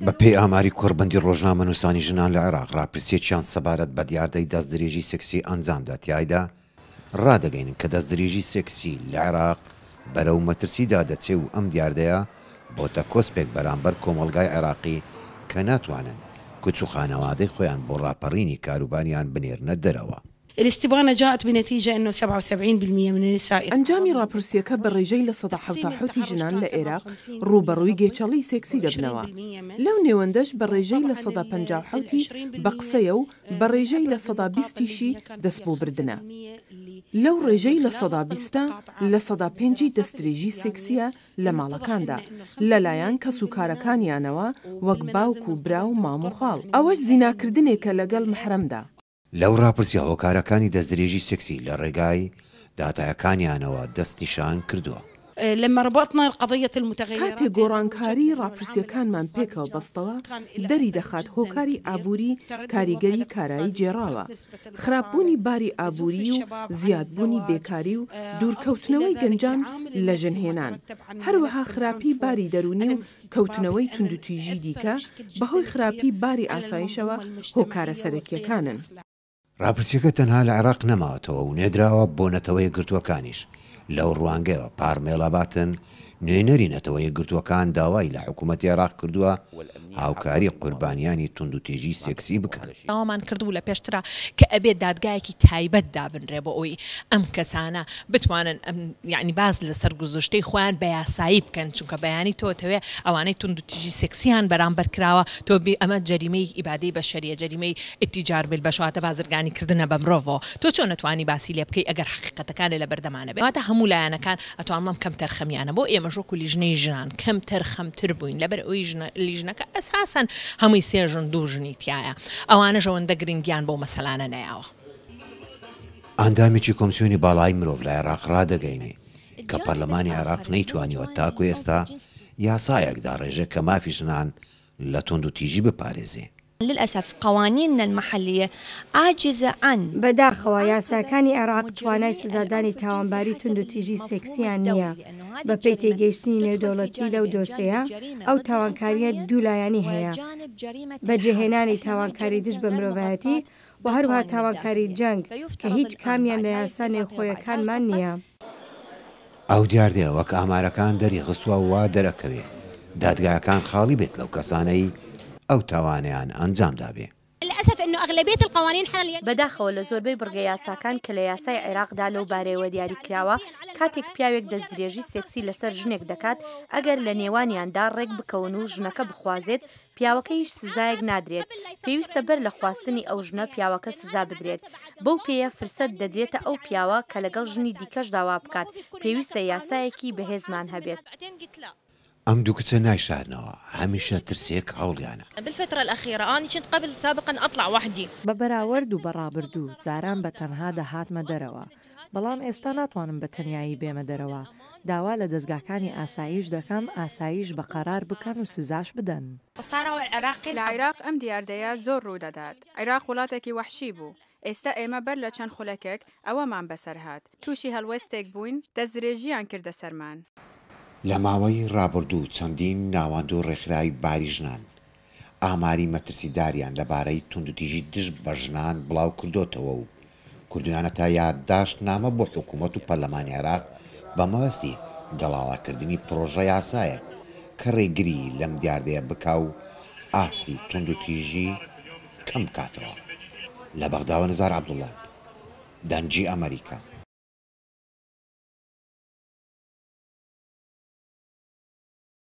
بە پێی ئاماری کۆڕبەندی ڕۆژنامەنووسانی ژنان لە عێراق، ڕاپرسییەکیان سەبارەت بە دیاردەی دەستدرێژی سێکسی ئەنجامدا، تیایدا ڕادەگەینن کە دەستدرێژی سێکسی لە عێراق بەرەو مەترسیدا دەچێ و ئەم دیاردەیە بۆتە کۆسپێک بەرامبەر کۆمەڵگای عێراقی کە ناتوانن کچ و خانەوادەی خۆیان بۆ ڕاپەڕینی کاروباریان بنێرنە دەرەوە. الاستبانە جاءت بنتیجە انه 77% من النساء ئەنجامی ڕاپرسییەکە بە ڕێژەی 75% ی ژنان لە ئێراق ڕووبەڕووی گێچەڵی سێکسی دەبنەوە، لەو نێوەندەش بە ڕێژەی 57% ی بە قسەیە و بە ڕێژەی 20% یشی دەست بۆ بردنە. لەو ڕێژەی 20% ە، 5% ی دەستدرێژی سێکسییە لە ماڵەکاندا لەلایەن کەسوکارەکانیانەوە وەک باوک و برا و مام و خاڵ، ئەوەش زیناکردنێکە لەگەڵ مەحرەمدا. لەو ڕاپرسیە هۆکارەکانی دەستدرێژی سێکسی لە ڕێگای داتایەکانیانەوە دەستنیشان کردووە. کاتێک گۆڕانکاریی ڕاپرسیەکانمان پێکەوە بەستەوە، دەریدەخات هۆکاری ئابووری کاریگەری کارایی گێڕاوە، خراپبوونی باری ئابووریی و زیادبوونی بێکاری و دوورکەوتنەوەی گەنجان لە ژنهێنان، هەروەها خراپی باری دەروونی و کەوتنەوەی توندوتیژی دیکە بەهۆی خراپی باری ئاسایشەوە هۆکارە سەرەکییەکانن. ڕاپرسییەکە تەنها لە عێراق نەماوەتەوە و نێردراوە بۆ نەتەوە یەکگرتووەکانیش، لەو ڕوانگەیەوە پارمێلا باتن، نوێنەری نەتەوە یەکگرتووەکان داوای لە حکوومەتی عێراق کردووە هاوکاری قوربانیانی توندوتیژی سێکسی بکەن. داوامان کردبوو لە پێشترا کە ئەبێ دادگایەکی تایبەت دابنرێ بۆ ئەوەی ئەم کەسانە بتوانن یانی باس لە سەرگوزشتەی خۆیان بە یاسایی بکەن چونکە بەیانی تۆ تەوێ ئەوانەی توندوتیژی سێکسیان بەرامبەر کراوە تۆ بی ئەمە جەریمەی ئیبادەی بەشەریە جەریمەی اتجار بالبشر واتە بازرگانی کردنە بە مرۆڤەوە تۆ چۆن ئەتوانی باسی لێ بکەی ئەگەر حەقیقەتەکانت لە بەردەما نەبێ واتە هەموو لایەنەکان ئەتوانم بڵێم کەمتەرخەمیانە بۆ ئێمەش وەکو لیژنەی ژنان کەمتەرخەمتر بووین لەبەر ئەوەی ژنە لیژنەکە ئەساسەن هەمووی سێ ژن دوو ژنی تیایە ئەوانەش ئەوەندە گرنگیان بەو مەسەلانە نەیاوە. ئەندامێکی کۆمسیۆنی باڵای مرۆڤ لە عێراق ڕادەگەینێ کە پەرلەمانی عێراق نەیتوانیوە تاکو ئێستا یاسایەک داڕێژێ کە مافی ژنان لە توندوتیژی بپارێزێ. للاسف قوانیننا المحلیە عاجزە عن. بەداخەوە یاساکانی عێراق توانای سزادانی تاوانباری توندوتیژی سێکسییان نییە، بەپێی تێگەیشتنی نێودەوڵەتی لەو دۆسێیە، ئەو تاوانکارییە دوو لایەنی هەیە، بەجێهێنانی تاوانکاری دژ بە مرۆڤایەتی و هەروەها تاوانکاری جەنگ کە هیچ کامیان لە یاسا نێوخۆیەکانمان نییە. ئەو دیاردەیە وەک ئامارەکان دەریخستووە وا دەرئەکەوێ دادگایەکان خاڵی بێت لەو کەسانەی ئەو تاوانەیان ئەنجام دابێ. بەداخەوە لە زۆربەی بڕگە یاساکان کە لە یاسای عێراقدا لەو بارەیەوە دیاری کراوە، کاتێک پیاوێک دەستدرێژی سێکسی لەسەر ژنێک دەکات، ئەگەر لە نێوانیاندا ڕێک بکەون و ژنەکە بخوازێت، پیاوەکە هیچ سزایەک نادرێت، پێویستە بەر لە خواستنی ئەو ژنە پیاوەکە سزا بدرێت، بەو پێیە فرسەت دەدرێتە ئەو پیاوە کە لەگەڵ ژنی دیکەشدا وا بکات، پێویستە یاسایەکی بەهێزمان هەبێت. ئەم دوو کچە نایشارنەوە هەمیشە ترسێک هەوڵیانە. بە بەراوەرد و بە ڕابردوو، جاران بە تەنها دەهاتمە دەرەوە، بەڵام ئێستا ناتوانم بە تەنیایی بێمە دەرەوە، داوا لە دەزگاکانی ئاسایش دەکەم ئاسایش بە قەرار بکەن و سزاش بدەن. لە عیراق ئەم دیاردەیە زۆر ڕوودەدات، عیراق وڵاتێکی وەحشی بوو، ئێستا ئێمە بەر لە چەند خولەکێک ئەوەمان بەسەر هات، تووشی هەڵوێستێک بووین، دەستدرێژییان کردە سەرمان. لە ماوەی ڕابردوو چەندین ناوەند و ڕێکخراوی باری ژنان ئاماری مەترسیداریان لەبارەی توندوتیژی دژ بە ژنان بڵاوکردۆتەوە و کردویانەتە یادداشتنامە بۆ حکومەت و پەرلەمانی عێراق بە مەبەستی گەڵاڵەکردنی پڕۆژە یاسایەک کە ڕێگری لەم دیاردەیە بکا و ئاستی توندوتیژی کەم بکاتەوە. لە بەغداوە نزار عەبدوڵا، دەنگی ئەمەریکا.